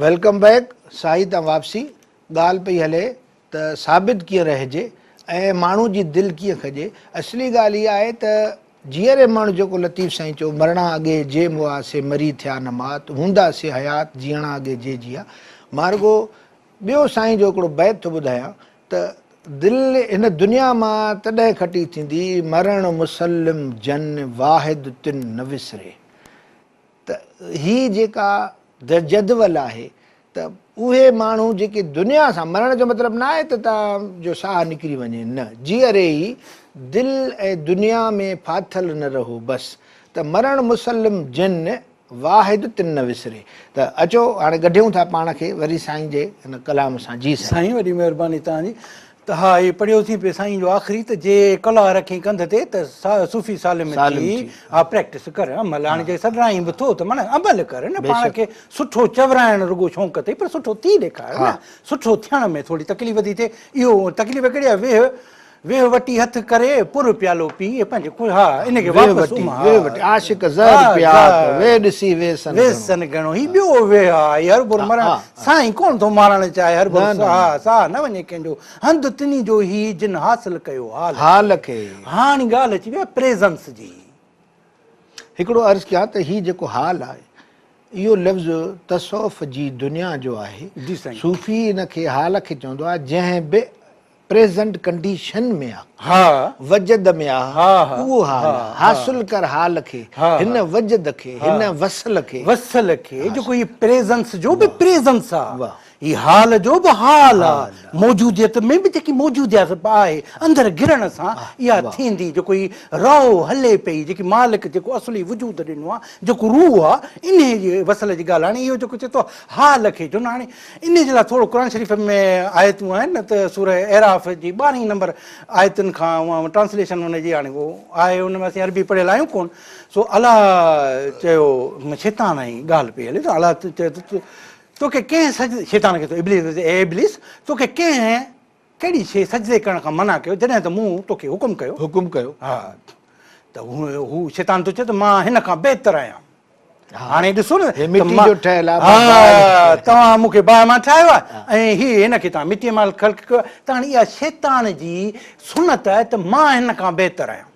Welcome back ساهي تان واپسي ڳالهه پئي هلي ته ثابت ڪيئن رهجي ۽ ماڻهو جي دل ڪيئن کڄي اصلي ڳالهه اها آهي ته جيئري ماڻهو جيڪو لطيف سائين چيو مرڻا اڳي جي مئا سي مري ٿيا نه مات هوندا سي حيات جيئڻا اڳي جي جيئا مان رڳو ٻيو سائين جو هڪڙو بيت ٿو ٻڌايان ته دل هن دنيا مان تڏهن کٽي ٿيندي مرڻ مسلم جن واحد تن نه وسري. ته هي جيڪا جدول آهي ته اهي ماڻهو جيڪي دنيا سان مرڻ جو مطلب نه آهي ته توهان جو ساهه نڪري وڃي نه جيئري ئي دل ۽ دنيا ۾ ڦاٿل نه رهو بس ته مرڻ مسلم جن واحد تن نه وسري ته اچو هاڻي ڳنڍيون ٿا پاڻ کي وري سائين جي هن ڪلام سان جي سائين. سائين وڏي مهرباني توهان جي. ته ها هي پڙهيوسين پئي سائين جو آخري ته جي ڪلاه رکين ڪنڌ تي ته صوفي سالم ٿي ها پريڪٽس ڪر عمل هاڻي جي سڏرائين به ٿو ته معنيٰ عمل ڪر نه پاڻ کي سٺو چورائڻ رڳو شوق اٿئي پر سٺو ٿي ڏيکار نه سٺو ٿيڻ ۾ ٿوري تڪليف ٿي ٿئي اهو تڪليف ڪهڙي آهي ويهه ويهه وٽي هٿ ڪري پر پيالو پي پنهنجي ها ان کي واپس ويهه وٽي عاشق زهر پياڪ ويهه ڏسي ويسن ويسن گهڻو هي ٻيو ويهه آهي هرڀر مرڻ سائين ڪونه ٿو مارڻ چاهي هرڀر ها ساهه نه وڃي ڪنهن جو هنڌ تنهي جو هي جن حاصل ڪيو حال حال کي. هاڻي ڳالهه اچي وئي آهي پريزنس جي. هڪڙو عرض ڪيان ته هي جيڪو حال آهي اهو لفظ تصوف جي دنيا جو آهي صوفي ان کي حال کي چوندو آهي جنهن به پريزنٽ ڪنڊيشن ۾ آ، وجد ۾ آ، اهو حال آ، حاصل ڪر حال کي، هن وجد کي، هن وصل کي. وصل کي، جيڪو هي پريزنس جو به پريزنس آ، هي حال جو به حال آ، موجوديت ۾ به جيڪي موجوديت آهي، اندر گرڻ سان اها ٿيندي، جيڪو هي روح هلي پئي، جيڪي مالڪ جيڪو اصلي وجود ڏنو آ، جيڪو روح آ، انهي جي وصل جي ڳالهه هاڻي اهو جيڪو چئي ٿو حال کي، جو نه هاڻي انهيء جي لاء ٿورو قرآن شريف ۾ آيتون آهن نه ته سوره اعراف جي ٻارهين نمبر آيتن کان ٽرانسليشن ان جي هاڻي اهو آهي ان ۾ اسين عربي پڙهيل آهيون ڪون سو الله چيو شيطان ۽ ڳالهه پئي هلي ته الله چيو ته توکي ڪنهن سجدي شيطان کي ابليس اي ابليس توکي ڪنهن ڪهڙي شيء سجدي ڪرڻ کان منع ڪيو جڏهن ته مون توکي حڪم ڪيو حڪم ڪيو ها ته هو شيطان ٿو چئي ته مان هن کان بهتر آهيان هاڻي ڏسو نه هي مٽي جو ٺهيل آهي مان باهه مان ٺهيل توهان مون کي باهه مان ٺاهيو آهي ۽ هي هن کي توهان مٽيء مان خلق ڪيو آهي ته هاڻي اها شيطان جي سنت آهي ته مان هن کان بهتر آهيان.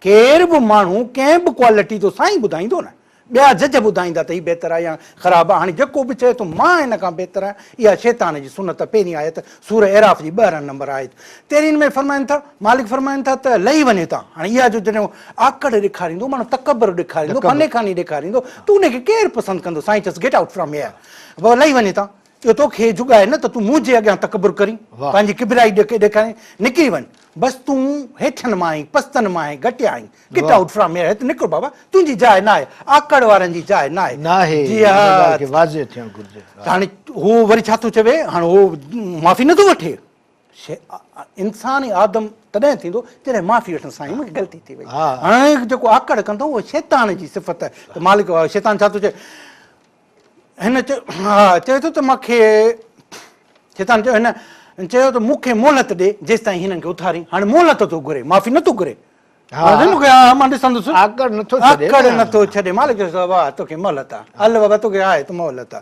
ڪير به ماڻهو ڪنهن به ڪوالٽي جو سائين ٻڌائيندو نه ٻيا جج ٻڌائيندا ته هي بهتر آهي يا خراب آهي هاڻي جيڪو به چئي ٿو مان هن کان بهتر آهيان اها شيطان جي سنت آهي پهرين آيت سوره اعراف جي 12 نمبر آيت تيرهين ۾ فرمائن ٿا مالڪ فرمائن ٿا ته لهي وڃي هتان هاڻي اها جو جڏهن آڪڙ ڏيکاريندو معنيٰ تڪبر ڏيکاريندو فني خاني ڏيکاريندو ته ان کي ڪير پسند ڪندو سائين چيس گيٽ آئوٽ فرام هيئر بابا لهي وڃي هتان اهو توکي جڳائي نه ته تون منهنجي اڳيان تڪبر ڪرين پنهنجي ڪبرائي ڏيکارين نڪري وڃ بس تون هيٺين مان آهين پستن مان آهين گهٽيا آهين گيٽ آئوٽ فرام هيئر هت نڪر بابا تنهنجي جاء ناهي آڪڙ وارن جي جاء ناهي ناهي جي ها ان ڳالهه کي واضح ٿيڻ گهرجي ته هاڻي هو وري ڇا ٿو چوي هاڻي هو معافي نٿو وٺي انسان آدم تڏهن ٿيندو جڏهن معافي وٺندو سائين مون کي غلطي ٿي وئي هاڻي جيڪو آڪڙ ڪندو اهو شيطان جي صفت ته مالڪ شيطان ڇا ٿو چئي هن چيو ٿو ته مون کي شيطان چيو هن چيو ته مون کي مهلت ڏي جيستائين هنن کي اٿارين هاڻي مهلت ٿو گهري معافي نٿو گهري ها مون کي ها مان ڏسندس آڪڙ نٿو ڇڏي آڪڙ نٿو ڇڏي مالڪ چيو واهه توکي مهلت آ هل بابا توکي آهي ته مهلت آ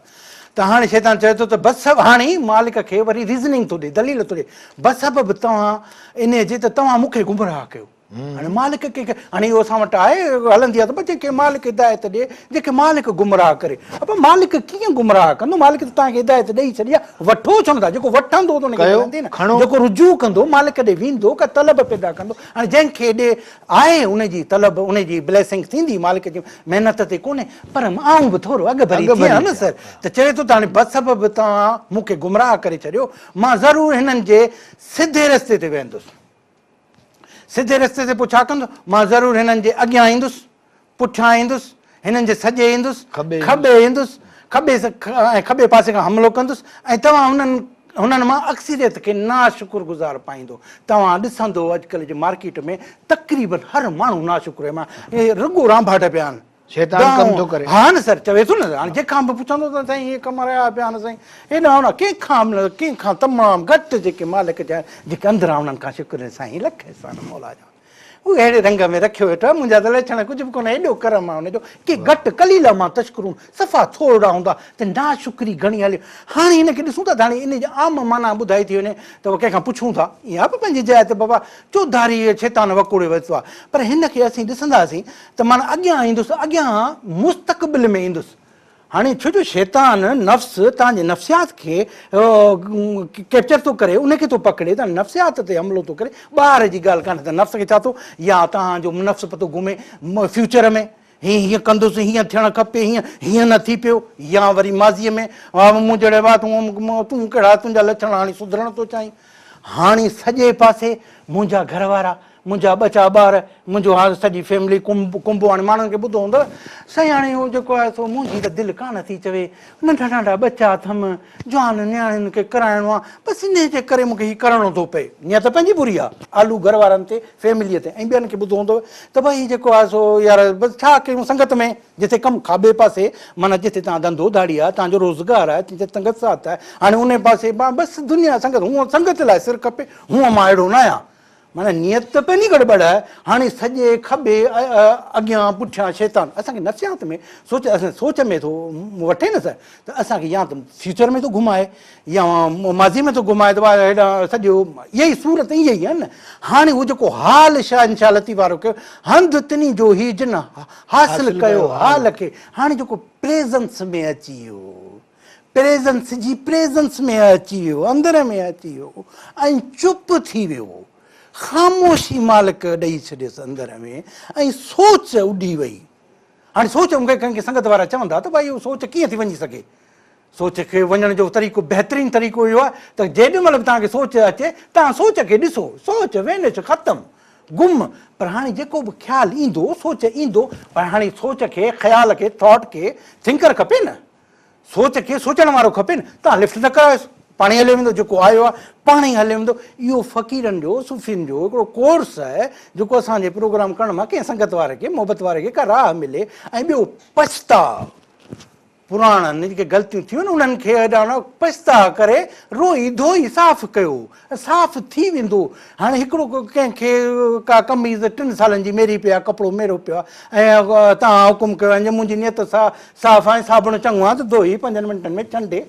ته هاڻي شيطان چئي ٿو ته بس هاڻي مالڪ کي وري ريزننگ ٿو ڏي دليل ٿو ڏي بسبب توهان انهي جي ته توهان مون کي گمراهه ڪيو هاڻي مالڪ کي هاڻي اهو اسان وٽ آهي هلندي آهي ته جنهن کي مالڪ هدايت ڏي جنهن کي مالڪ گمراهه ڪري ابا مالڪ ڪيئن گمراهه ڪندو مالڪ ته توهان کي هدايت ڏئي ڇڏي آهي وٺو ڇو نٿا جيڪو وٺندو ته ان کي ملندي نه جيڪو رجوع ڪندو مالڪ ڏي ويندو ڪا طلب پيدا ڪندو هاڻي جنهن کي ڏي آهي ان جي طلب ان جي بليسنگ ٿيندي مالڪ جي محنت تي ڪونهي پر آئون به ٿورو اڳ ڀري ٿيان نه سر ته چوي ٿو ته هاڻي بسبب توهان مون کي گمراهه ڪري ڇڏيو مان ضرور هنن جي سڌي رستي تي ويندس سڌي رستي تي پوء ڇا ڪندو؟ مان ضرور هنن جي اڳيان ايندس، پٺيان ايندس، هنن جي سڄي ايندس، کٻي ايندس، کٻي ۽ کٻي پاسي کان حملو ڪندس ۽ توهان انهن هنن مان اڪثريت کي ناشڪر گذار پائيندو. توهان ڏسندو اڄڪلهه جي مارڪيٽ ۾ تقريبن هر ماڻهو ناشڪر آهي. مان رڳو رانڀاٽ پيا آهن. شيطان ڪم ٿو ڪري. ها نه سر چوي ٿو نه هاڻي جنهن کان به پڇندو ته سائين هي ڪم رهيا پيا آهن سائين هيڏانهن هوڏانهن ڪنهن کان به نه ڪنهن کان تمام گهٽ جيڪي مالڪ جا جيڪي اندران انهن کان شڪر سائين لک احسان مولا جا. هو اهڙي رنگ ۾ رکيو ويٺو آهي، منهنجا ته لڇڻ ڪجهه به ڪونه، ايڏو ڪرم آهي هن جو، ڪي گهٽ قليلا ما تشڪرون، صفا ٿورڙا هوندا ته ناشڪري گهڻي هلي. هاڻي هن کي ڏسون ٿا ته هاڻي ان جي عام معنيٰ ٻڌائي ٿي وڃي ته ڪنهن کان پڇون ٿا، اها به پنهنجي جاء تي بابا چوڌاري شيطان وڪوڙي ويٺو آهي، پر هن کي اسين ڏسنداسين ته معنيٰ اڳيان ايندس، اڳيان مستقبل ۾ ايندس، هاڻي ڇو جو شيطان نفس توهان جي نفسيات کي ڪيپچر ٿو ڪري ان کي ٿو پڪڙي ته نفسيات تي حملو ٿو ڪري ٻاهر جي ڳالهه ڪانه ته نفس کي ڇا ٿو يا توهان جو نفس پتو گهمي فيوچر ۾ هي هيئن ڪندس هيئن ٿيڻ کپي هيئن هيئن نه ٿي پيو يا وري ماضيء ۾ مون جهڙي وا تون تون ڪهڙا تنهنجا لڇڻ هاڻي سڌرڻ ٿو چاهين هاڻي سڄي پاسي منهنجا گهر وارا منهنجا ٻچا ٻار، منهنجو هاڻ سڄي فيملي، ڪنبو هاڻي ماڻهن کي ٻڌو هوندو سائين هاڻي اهو جيڪو آهي سو منهنجي ته دل ڪانه ٿي چوي، ننڍا ننڍا ٻچا اٿم، جوان نياڻين کي ڪرائڻو آهي، بس انهي جي ڪري مون کي هي ڪرڻو ٿو پئي. نيت پنهنجي بري آهي، آلو گهر وارن تي، فيمليء تي ۽ ٻين کي ٻڌو هوندو ته ڀئي هي جيڪو آهي سو يار بس ڇا ڪيون سنگت ۾ جتي ڪم کاٻي پاسي معنيٰ جتي تان ڌنڌو ڌاڙي آهي، تان جو روزگار آهي، جتي سنگت ساٿ آهي، هاڻي انهي پاسي بس دنيا سنگت هونء سنگت لاء سر کپي، هونء مان اهڙو نه آهيان. معنيٰ نيت ته پنهنجي گڙٻڙ آهي، هاڻي سڄي کٻي اڳيان پٺيان شيطان اسان کي نفسيات ۾ سوچ اسان سوچ ۾ ٿو وٺي نه سر ته اسان کي يا ته فيوچر ۾ ٿو گهمائي يا ماضي ۾ ٿو گهمائي ته هيڏانهن سڄو اها ئي صورت ائين ئي آهي نه هاڻي هو جيڪو حال شهنشاهه لطيف وارو ڪيو هنڌ تنهي جو هي جن حاصل ڪيو حال کي هاڻي جيڪو پريزنس ۾ اچي ويو پريزنس جي پريزنس ۾ اچي ويو، اندر ۾ اچي ويو ۽ چپ ٿي ويو. خاموشي مالڪ ڏئي ڇڏيس اندر ۾ ۽ سوچ اڏي وئي. هاڻي سوچ مون کي ڪنهن ڪنهن سنگت وارا چوندا ته ڀائي اهو سوچ ڪيئن ٿي وڃي سگهي؟ سوچ کي وڃڻ جو طريقو بهترين طريقو اهو آهي ته جيڏي مهل به توهان کي سوچ اچي توهان سوچ کي ڏسو، سوچ وينش ختم، گم، پر هاڻي جيڪو به خيال ايندو، سوچ ايندو، پر هاڻي سوچ کي، خيال کي، ٿاٽ کي ٿنڪر کپي نه. سوچ کي سوچڻ وارو کپي نه، توهان لفٽ نه ڪرايوس، پاڻهي هليو ويندو، جيڪو آيو آهي پاڻهي هليو ويندو. اهو فقيرن جو، صوفين جو هڪڙو ڪورس آهي، جيڪو اسان جي پروگرام ڪرڻ مان ڪنهن سنگت واري کي، محبت واري کي ڪا راهه ملي ۽ ٻيو پڇتاء، پراڻن جيڪي غلطيون ٿيون آهن انهن کي هيڏانهن پڇتاء ڪري روئي ڌوئي صاف ڪيو. صاف ٿي ويندو. هاڻي هڪڙو ڪنهن کي ڪا قميض ٽن سالن جي ميري پئي آهي، ڪپڙو ميرو پيو آهي ۽ توهان حڪم ڪيو آهي جي منهنجي نيت صاف آهي ۽ صابڻ چڱو آهي ته ڌوئي پنجن منٽن ۾ ڇنڊي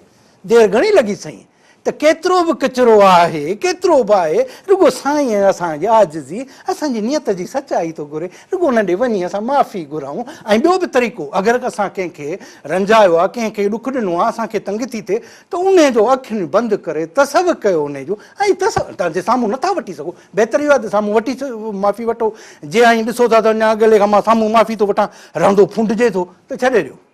دير گهڻي لڳي سائين ته ڪيترو به ڪچرو آهي ڪيترو به آهي رڳو سائين اسان جي عاجزي اسان جي نيت جي سچائي ٿو گهري رڳو ان ڏي وڃي اسان معافي گهرون ۽ ٻيو به طريقو اگر اسان ڪنهن کي رنجايو آهي ڪنهن کي ڏک ڏنو آهي اسان کي تنگ ٿي ٿئي ته انهي جو اکيون بند ڪري تصور ڪيو انهي جو ۽ تصور توهان جي سامهون نٿا وٺي سگهو بهتر اهو آهي ته سامهون وٺي معافي وٺو جي ائين ڏسو ٿا ته اڃا اڳلي کان مان سامهون معافي ٿو وٺان رهندو ڦونڊجي ٿو ته ڇڏي ڏيو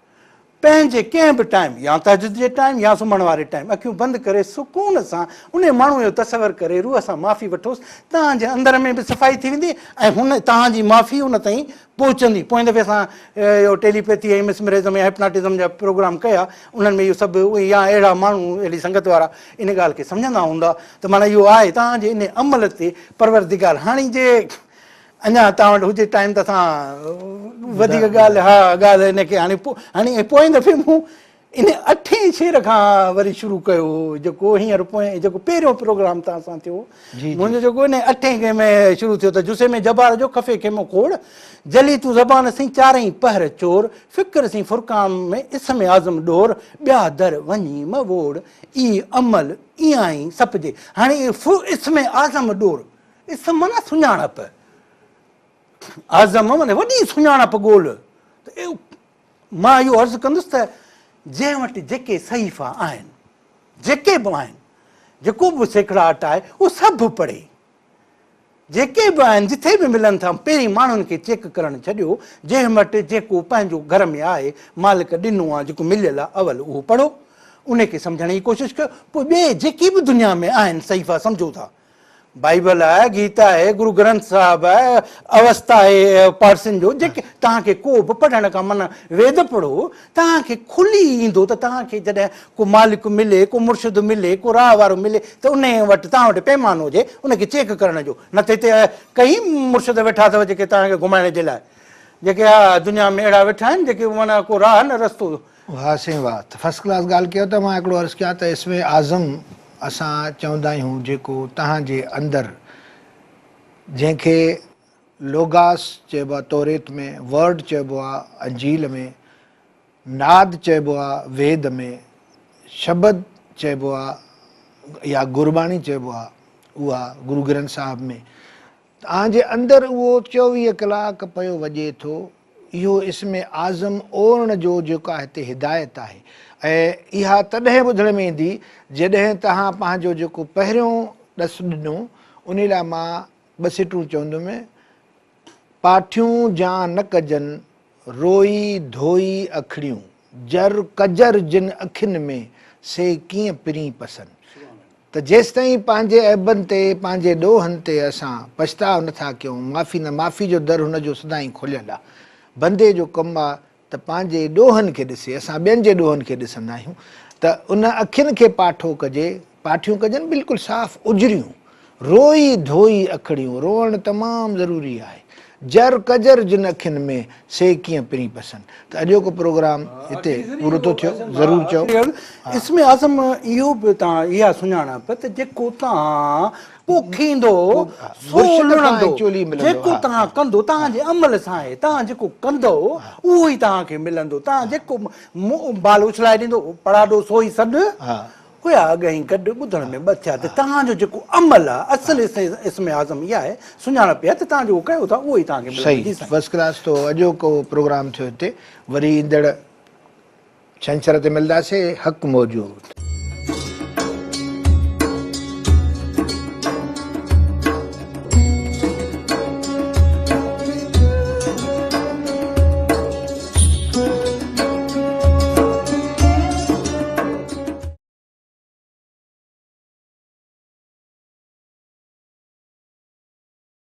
پنهنجي ڪنهن به ٽائيم يا تهجد جي ٽائيم يا سمهڻ واري ٽائيم اکيون بند ڪري سڪون سان انهي ماڻهو جو تصور ڪري روح سان معافي وٺوس توهان جي اندر ۾ به صفائي ٿي ويندي ۽ هن توهان جي معافي ان تائين پهچندي. پوئين دفعي اسان اهو ٽيلي پيٿي ۽ مسمرزم ۽ هپناٽزم جا پروگرام ڪيا، انهن ۾ اهو سڀ يا اهڙا ماڻهو اهڙي سنگت وارا ان ڳالهه کي سمجهندا هوندا ته معنيٰ اهو آهي توهان جي ان عمل تي پروردگار هاڻي جي اڃا توهان وٽ هجي ٽائيم ته اسان وڌيڪ ڳالهه ها ڳالهه ان کي هاڻي هاڻي پوئين دفعي مون ان اٺين شعر کان وري شروع ڪيو هو جيڪو هينئر پوئين جيڪو پهريون پروگرام توهان سان ٿيو هو منهنجو جيڪو ان اٺين کي ۾ شروع ٿيو ته جسي ۾ جبار جو خفي خيمو کوڙ جلي تون زبان سين چارئي پهر چور فڪر سين فرقان ۾ اسم اعظم ڏور ٻيا در وڃي م ووڙ اي عمل ايائين سپجي هاڻي اسم اعظم ڏور اسم معنيٰ سڃاڻپ اعظم معنيٰ وڏي سڃاڻپ ڳول ته مان اهو عرض ڪندس ته جنهن وٽ جيڪي صحيفا آهن، جيڪي به آهن، جيڪو به سيکڙاٽ آهي، اهو سڀ پڙهي. جيڪي به آهن، جٿي به ملن ٿا، پهرين ماڻهن کي چيڪ ڪرڻ ڇڏيو، جنهن وٽ جيڪو پنهنجو گهر ۾ آهي، مالڪ ڏنو آهي، جيڪو مليل آهي، اول اهو پڙهو، ان کي سمجهڻ جي ڪوشش ڪيو، پوء ٻئي جيڪي به دنيا ۾ آهن صحيفا سمجهو ٿا. بائيبل آهي، گيتا آهي، گرو گرنٿ صاحب آهي، اوستا آهي پارسين جو، جيڪي توهان کي ڪو به پڙهڻ کان منع، ويد پڙهو، توهان کي کلي ايندو ته توهان کي جڏهن ڪو مالڪ ملي، ڪو مرشد ملي، ڪو راهه وارو ملي ته انهي وٽ توهان وٽ پيمانو هجي ان کي چيڪ ڪرڻ جو، نه ته هتي ڪئين مرشد ويٺا اٿو جيڪي توهان کي گهمائڻ جي لاء جيڪي ها دنيا ۾ اهڙا ويٺا آهن جيڪي معنيٰ ڪو راهه نه رستو. واهه سائين واهه ته فرسٽ ڪلاس ڳالهه ڪيو ته مان هڪڙو عرض ڪيان ته اسم اعظم اسان چوندا آهيون جيڪو توهان جي اندر جنهن کي لوگاس چئبو آ توريت ۾، ورڊ چئبو آ انجيل ۾، ناد چئبو آ ويد ۾، شبد چئبو آ يا گرباڻي چئبو آ اها گرو گرنٿ صاحب ۾. توهان جي اندر اهو 24 ڪلاڪ پيو وڄي ٿو، اهو اسم اعظم اورڻ جو جيڪا هتي هدايت آهي ۽ اها تڏهن ٻڌڻ ۾ ايندي جڏهن توهان پنهنجو جيڪو پهريون ڏس ڏنو انهي لاء مان ٻه سٽون چوندم، پاٺيون جان نه ڪجن، روئي ڌوئي اکڙيون، جر ڪجر جن اکين ۾، سي ڪيئن پرين پسن. ته جيستائين پنهنجي عيبن تي، پنهنجي ڏوهن تي اسان پڇتاء نه ٿا ڪيون، معافي نه، معافي جو در هن جو سدائين کليل آ. بندي جو ڪم آ ته پنهنجي ڏوهن کي ڏسي، اسان ٻين جي ڏوهن کي ڏسندا آهيون ته ان اکين کي پاٺو ڪجي، پاٺيون ڪجن بلڪل صاف اجريون، روئي ڌوئي اکڙيون، روئڻ تمام ضروري آهي، جر ڪجر جن اکين ۾، سي ڪيئن پرين پسن. ته اڄوڪو پروگرام هتي پورو ٿو ٿيو، ضرور چئو. اسم اعظم اهو به تان اها سڃاڻپ ته جيڪو تان پوکيندو سو لڻندو، جيڪو توهان ڪندو توهان جي عمل سان آهي، توهان جيڪو ڪندؤ اهو ئي توهان کي ملندو، توهان جيڪو بال اڇلائي ڏيندو پڙاڏو سو ئي سڏ، هيا اڳ ۽ گڏ ٻڌڻ ۾ ٻه ٿيا ته توهان جو جيڪو عمل آهي اصل اسم اعظم اها آهي سڃاڻپ اها ته توهان جيڪو ڪيو ٿا اهو ئي توهان کي ملندو. صحيح فرسٽ ڪلاس تو اڄوڪو پروگرام ٿيو هتي وري ايندڙ ڇنڇر تي ملداسي حق موجود.